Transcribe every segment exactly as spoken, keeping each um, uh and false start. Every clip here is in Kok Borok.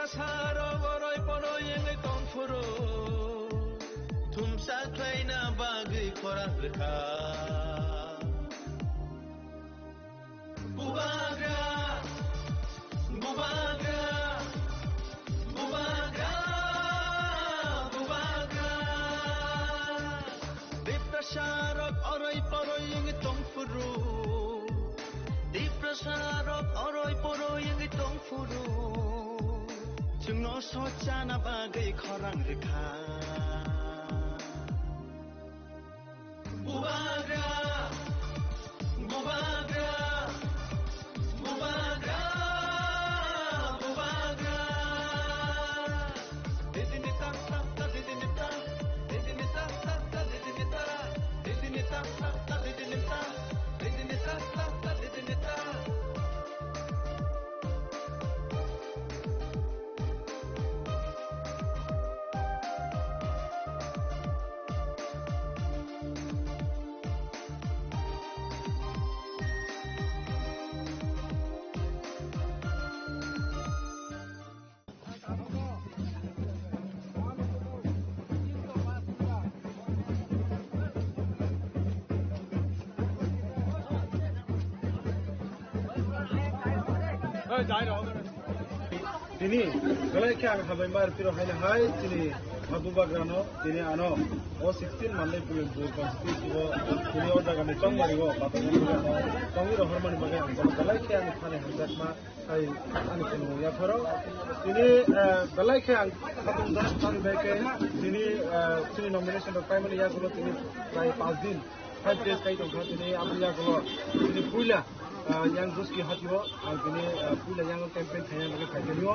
Sarok oroi poroi wngwi tongphuru, thumsa khlaina bagwi khorang rwkha. Bubagra, bubagra, bubagra, bubagra. Tiprasarok oroi poroi wngwi tongphuru. Tiprasarok oroi poroi wngwi tongphuru. Chwngno sochana bagwi khorang rwkha. Bubagra, bubagra, bubagra, bubagra. Didini ta ta ta, didini ta, didini ta ta ta, didini ta, didini ta ta ta, didini ta, didini ta ta ta, didini ta. Tini, belai khe ang hambai ma rw phiro haino hai chini ha bubagrano, tini ano o sixteen Mandai Pulim Bur constituency o tini o jaga ni chongmari o patang tongwi rohormani bagwi ang bono belai khe ani thani hamjakma. Hai, ani khulumung yapharo. Tini, eh, belai khe ang khatung jak thani bai khe tini, eh, chini nomination rok paimani yagulo tini prai panch din, five days kai tongkha tini aboni yagulo tini puila, eh, yang Buski hatio ang tini, eh, puila yang campaign khaina bagwi phai thanio.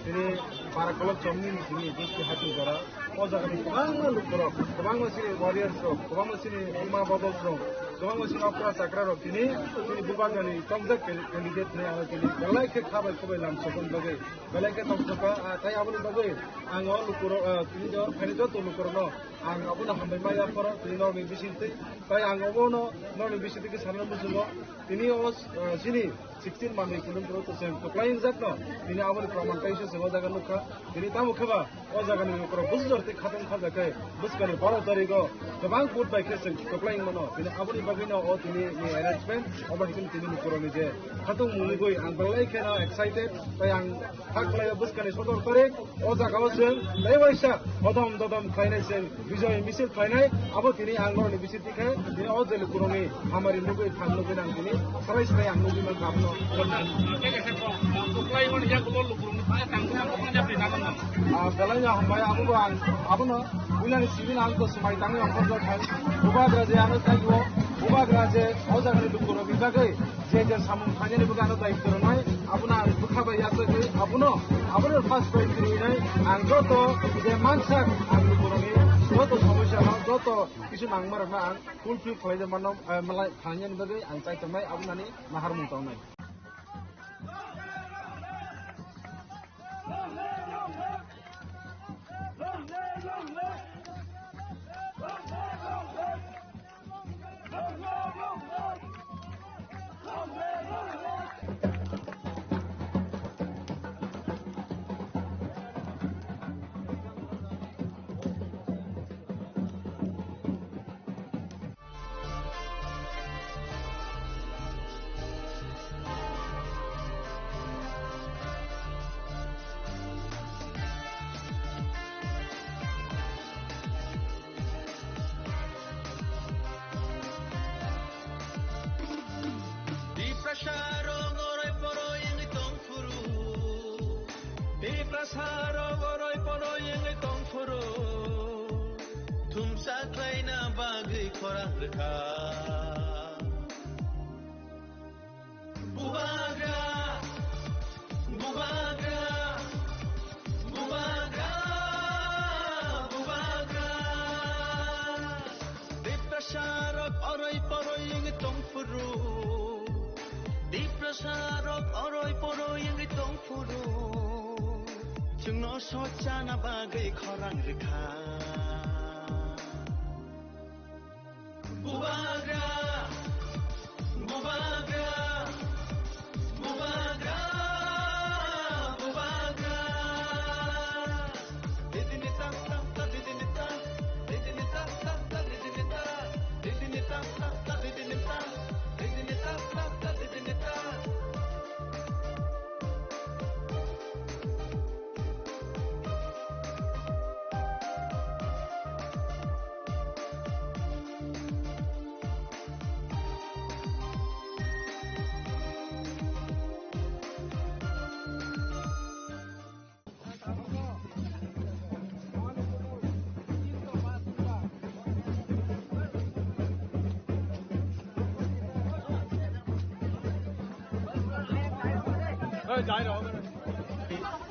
Tini para kolok chomni tini Buski hatio jora. O jaga ni kwbangma lukurok, kwbangma chini warriors rok, kwbangma chini ima bodol rok, kwbangma chini okra chakra rok tini, tini bubagrani chongjak candidate hinwi ano tini belai khe kha bai khubai lam sokon bagwi, belai khe tong sokha, ah, tai aboni bagwi ang o lukurok, ah, tini jo, phaini joto lukurokno ang abono hambai ma yapharo tini norokni bisingtwi, tai ang obono norokni bisingtwi khe sana muchungo tini o, ah, chini sixteen Mandai Pulim Bur o chwng kwplai wngjakno, tini aboni proman kaisa chwng o jaga nukha. Tini tamo khe ba o jagani lukurok bujor tei khatong kha jakhe bwskangni baro tarigo kwbang vote bai khe chwng kwplai wngmano. Tini aboni bagwino o tini ni arrangement obo hai khe tini lukurokni je khatong mungwi ang belai kheno excited tei ang kha khlaio bwskangni sotor tarik o jagao chwng tei waisa hodom dodom khlainai chwng. Bijoy misil khlainai, abo tini ang norokni bisingtwi khe, tini o je lukurokni hamari nugwi thang nugwi nang tini, salai salai ang nugwi mankha abono. Ah, belai no hambai, abobo ang, abono puilani simi ang to swmai tangwi ang khorjak khai. Bubagra je ano taibo, bubagra je o jagani lukurokni bagwi je je samung khlainani bagwi ano daityo rwnai, abono ang bwkha bai yachagwi, abono, abono first priority rwnai, ang joto je mansak ang lukurokni joto somosya no, joto kisu nangma rokno ang fulfill khlai mano, eh, malai khlainani bagwi ang chai tongnai, abo nani naharmung tongnai. Tiprasa rok oroi poroi wngwi tongphuru. Tiprasa rok oroi poroi wngwi tongphuru. Thumsa khlaina bagwi khorang rwkha. Bubagra, bubagra, bubagra, bubagra. Tiprasa rok oroi poroi wngwi tongphuru. Tiprasa rok oroi poroi wngwi tongphuru. Chwngno sochana bagwi khorang rwkha. Bubagra, bubagra, bubagra, bubagra.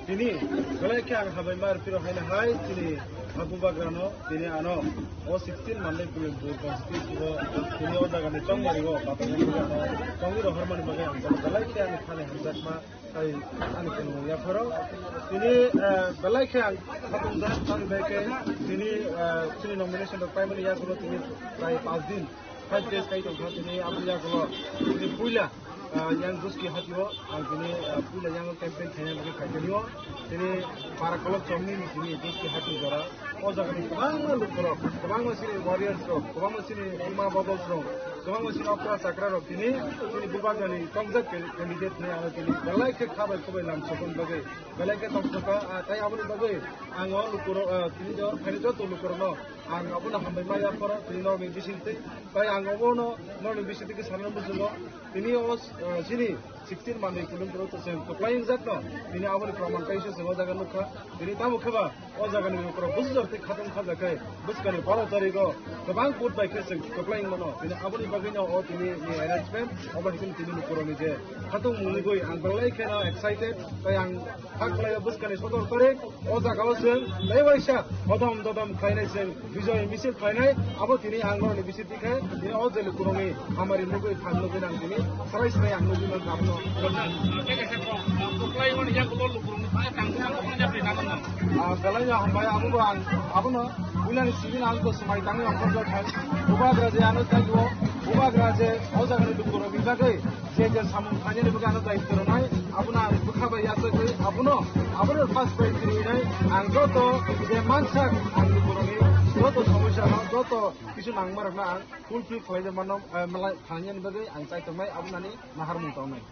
Tini belai khe ang hambai ma rw phiro haino hai chini ha bubagrano tini ano o sixteen Mandai Pulimjur constituency o tini o jaga ni chongmari o patang tongwi rohormani bagwi ang belai khe ani thani hamjakma. Ai, ani kheno yapharo. Tini, eh, belai khe ang khatungjakha, tini belai khe tini, eh, chini nomination rok paimani yagulo tini prai panch din, five days kai tongkha tini aboni yagulo. Tini puila, eh, yang Duski hatio ang tini, eh, puila yang campaign khaina bagwi phaitanio. Tini para kolok chomni ni tini Duski hati jora. O jagani kwbangma lukurok, kwbangma chini warriors rok, kwbangma chini Hima Bubbles rok, kwbangma chini okra chakra rok tini, chini bubagrani tongjakha candidate hinwi ano tini belai khe kha bai khubai lam sokon bagwi belai khe tongthokha, ah, tai aboni bagwi ang o lukurok, ah, tini jor phaini joto lukurokno ang abono hambai ma yapharo tini norokni bisingtwi, tai ang obono norokni bisingtwi khe sana muchungo tini o, ah, chini sixteen Mandai Pulimjur o chwng kwplai wngjakno tini aboni proman kaisa chwng o jaga nukha. Tini tamo khe ba o jagani lukurok bwsajak tei khatungkha jakhai bwskangni baro tarigo kwbang vote bai khe chwng kwplai wngmano. Tini aboni bagwino o tini ni arrangement obo hai khe tini lukurokni je khatungmungni gwi ang belai kheno excited tei ang kha khlaio bwskangni sodor tarik o jagao chwng tei waisa hodom dodom khlainai chwng. Bijoy misil khlainai, abo tini ang norokni bisingtwi khe, tini o je lukurokni hamari nugwi, thang nugwi nang tini, sarai sarai ang nugwi mankha abono. Ah, belai no hambai, abo bo ang, abono, puilani simi ang to swmai tangwi ongkhorjak khai, bubagra je ano thangwi o, bubagra je o jagani lukurokni bagwi, je je samung khlainani bagwi ano daityo rwnai, abono ang bwkha bai yachagwi, abono, abono first prize rwnai, ang joto je mansak ang lukurokni joto somosya no, joto kisu nangmarokno ang fulfill khlaina mano, eh, malai khlainani bagwi ang chai tongnai, abono ani naharmung tongnai.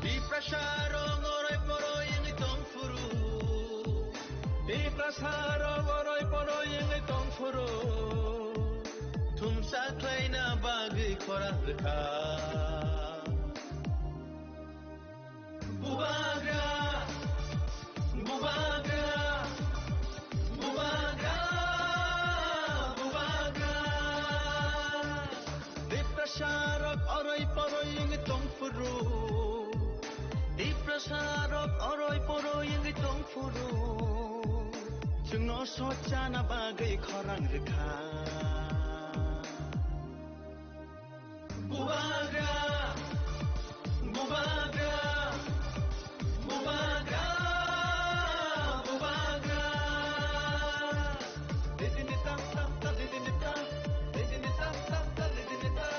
Tiprasa rok oroi poroi wngwi tongphuru. Tiprasa rok oroi poroi wngwi tongphuru. Thumsa khlaina bagwi khorang rwkha. Bubagra, bubagra, bubagra, bubagra. Tiprasa rok oroi poroi wngwi tongphuru. Tiprasa rok oroi poroi wngwi tongphuru. Chwngno sochana bagwi khorang rwkha. Bubagra, bubagra, bubagra, bubagra. Didini tam tam ta, didini tam, didini tam tam ta, didini ta,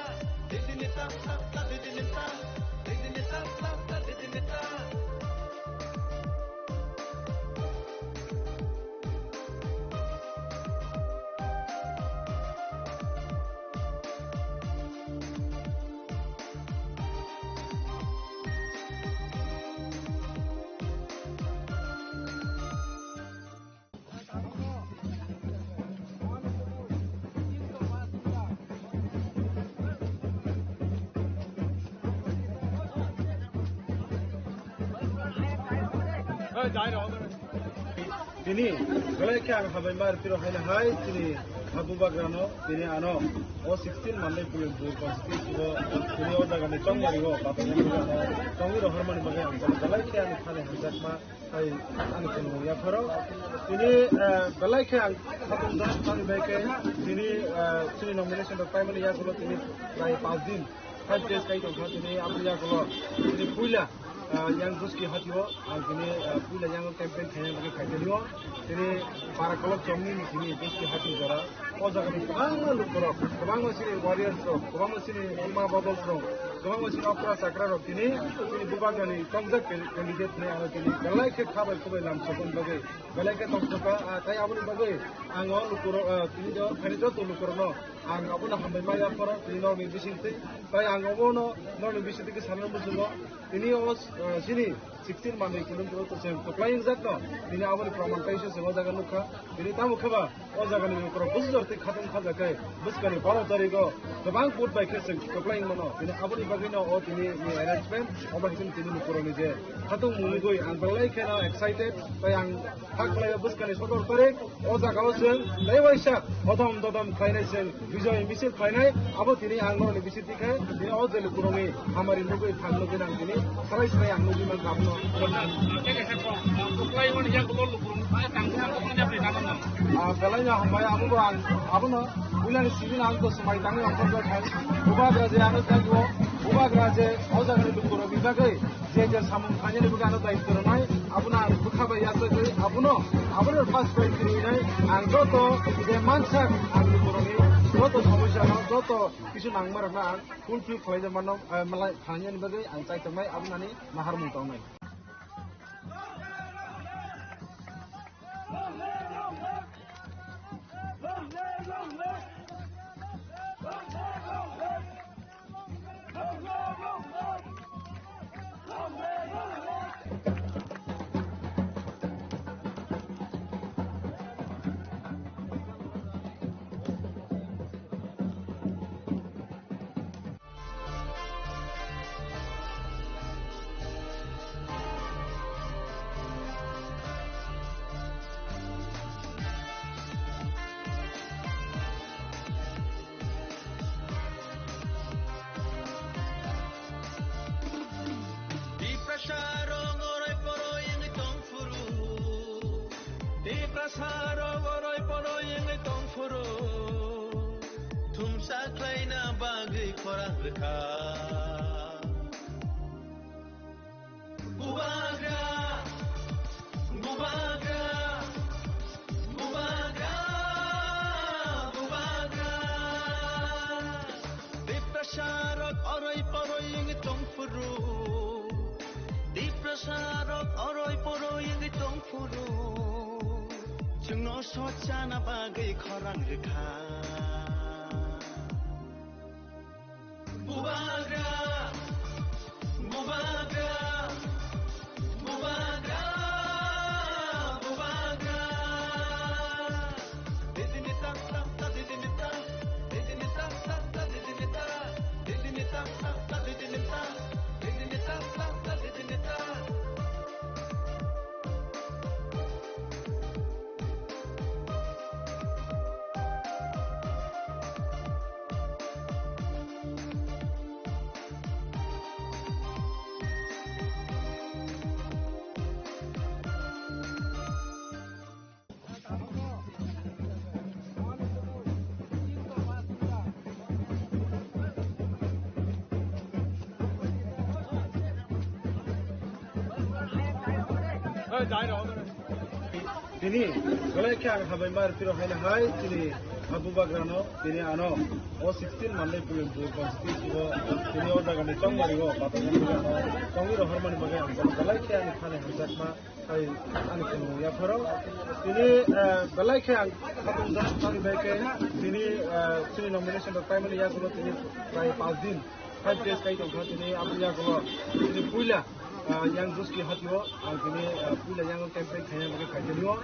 didini tam tam ta, didini ta, didini tam tam ta, didini ta. Tini, belai khe ang hambai ma rw phiro haino hai, tini ha bubagrano, tini ano, o sixteen Mandai Pulimjur constituency o, tini o jagani chongmari o, patang tongwi rohormani bagwi ang belai khe ani thani hamjakma, hai ani khulumung yapharo. Tini, eh, belai khe ang khatungjak, ani bai khe tini, eh, chini nomination rok paimani yagulo tini prai panch din, five days kai tongkha tini, aboni yagulo tini puila, ah, yang Duski hatio, ang tini, ah, puila yang campaign khaina bagwi phaitanio. Tini para kolok chomni ni tini Duski hati jora. O jagani kwbangma lukurok, kwbangma chini warriors rok, kwbangma chini ima bodol rok, kwbangma chini okra chakra rok tini, tini bubagrani tongjak candidate hinwi ano tini belai khe kha bai khubai lam sokoni bagwi, belai khe tongthokha, ah, tei aboni bagwi ang o lukurok, ah, tini do phaini joto lukurokno ang abono hambai ma yapharo tini norokni bisingtwi, tei ang obono norokni bisingtwi khe sana muchungo tini o, ah, chini sixteen manwi kilometer to chwng kwplai wngjak no. Tini aboni proman kaisa chwng o jaga nukha. Tini tamo khe ba o jagani lukurok busi jor tei khatung khajakhe bwskangni baro tarigo kwbang vote bai khe chwng kwplai wngmano. Tini aboni bagwino o tini ni arrangement omo hai tini lukurokni je khatung mungwi ang belai kheno excited tei ang kha khlaio bwskangni sodor tarik o jagao chwng tei waisa hodom dodom khlainai chwng bijoy misil khlainai abo tini ang norokni bisi Tini o je lukurokni hamari nugwi thang nugwi nang tini sarai sarai ang nugwi mankha abono. Ah, belai no hambai abo bo ang abono puilani simi no ang to swmai tangwi ongkhorjak khai. Bubagra je ano jagao, bubagra je o jagani lukurokni bagwi je je samung khainani bagwi ano daitw rwnai abono ang bwkha bai yachagwi abono, abono first prize rwnai ang joto je mansak ang lukurokni joto somosya no joto kisu nangma rokno ang Full fill khlaijak mano, eh, malai phalnani bagwi ang chai tongnai, aboni nahar mung tongnai. Tiprasa rok oroi poroi wngwi tong phuru. Tiprasa rok oroi poroi wngwi tong phuru. Thumsa khlaina bagwi khorang rwkha. Bubagra, bubagra, bubagra, bubagra. Tiprasa rok oroi poroi wngwi tong phuru. Tiprasa rok oroi poroi wngwi tong phuru. Chwngno sochana bagwi khorang rwkha. Bubagra, bubagra, bubagra, bubagra. Didini ta ta ta, didini ta, didini ta ta ta, didini ta, didini ta ta ta, didini ta, didini ta ta ta, didini ta. Tini, belai khe ang hambai ma rw phiro haino hai, tini, a bubagrano, tini ano, o sixteen Mandai Pulimpur constituency o, tini o jaga ni chongmari o, patang ni jaga o, chongwi rohormani bagwi ang belai khe ani thani hamjakma, hai, ani khulumung yapharo. Tini, eh, belai khe ang khatung jak thani bai khe, tini, eh, chini nomination rok paimani yagulo tini prai panch din. Five days kai tongkha tini aboni yagulo tini puila, ah, yang Joski hatio ang tini, ah, puila yang campaign khaina bagwi kaitornio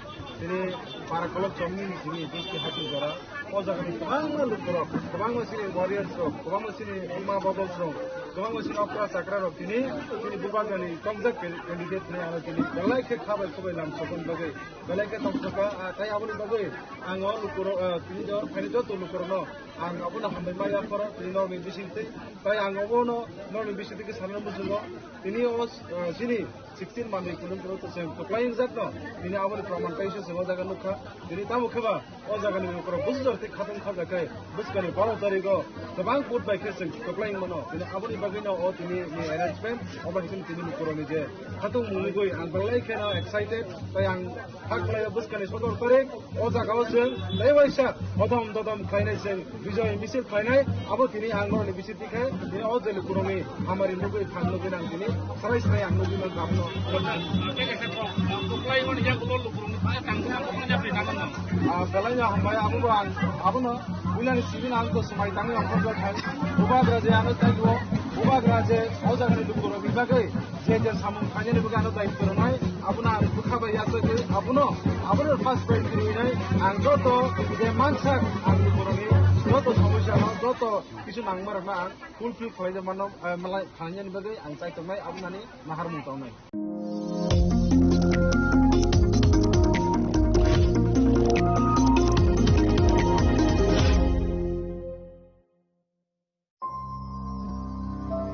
tini para kolok chomni tini Joski hatio jora o jaga ni kwbangma lukurok, kwbangma chini warriors rok, kwbangma chini ima bodol rok, kwbangma chini okra chakra rok tini, tini bubagrani tongjak candidate hinwi ano tini belai khe kha bai khubai lam sokoni bagwi belai khe tongthokha, ah, tei aboni bagwi ang o lukurok, ah, tini do phaini joto lukurokno Ang abono hambai ma yapharo tini norokni bisingtwi. Tei ang abono norokni bisingtwi khe sana muchungo. Tini o, eh, chini sixteen manwi kilometer to chwng kwplai wngjakno. Tini aboni proman kaisa chwng o jaga nukha. Tini tamo khe ba o jagani lukurok busi jor Khatung khajakhe bwskani baro tarigo kwbang vote bai khe chwng kwplai mano. Tini aboni bagwino o tini ni arrangement, obo hai khe tini lukurokni je khatung mungwi ang belai kheno excited, tai ang kha khlaio bwskani sodor tarik o jagao chwng tei waisa hodom dodom khlainai chwng bijoy misil khlainai. Abo tini ang norokni bisi Khe, tini o je lukurokni hamari nugwi, phang nugwi nang tini, sarai sarai ang nugwi man abono. Ah, belai no hambai, abono ang, abono, builani sibin ang to swmai tangwi ang khorjak khai. Bubagra je ano taibo, bubagra je o jagani lukurokni bagwi, je je samung khainani bagwi ano daityo rwnai, abono ang bwkha bai yachagwi, abono, abono first prize rwinai, ang joto, je mansak, ang lukurokni, joto somosya no, joto, kisu nangma rokno ang fulfill khlai mano, eh, malai khlainani bagwi ang chai tongnai, aboni nahar mung tongnai.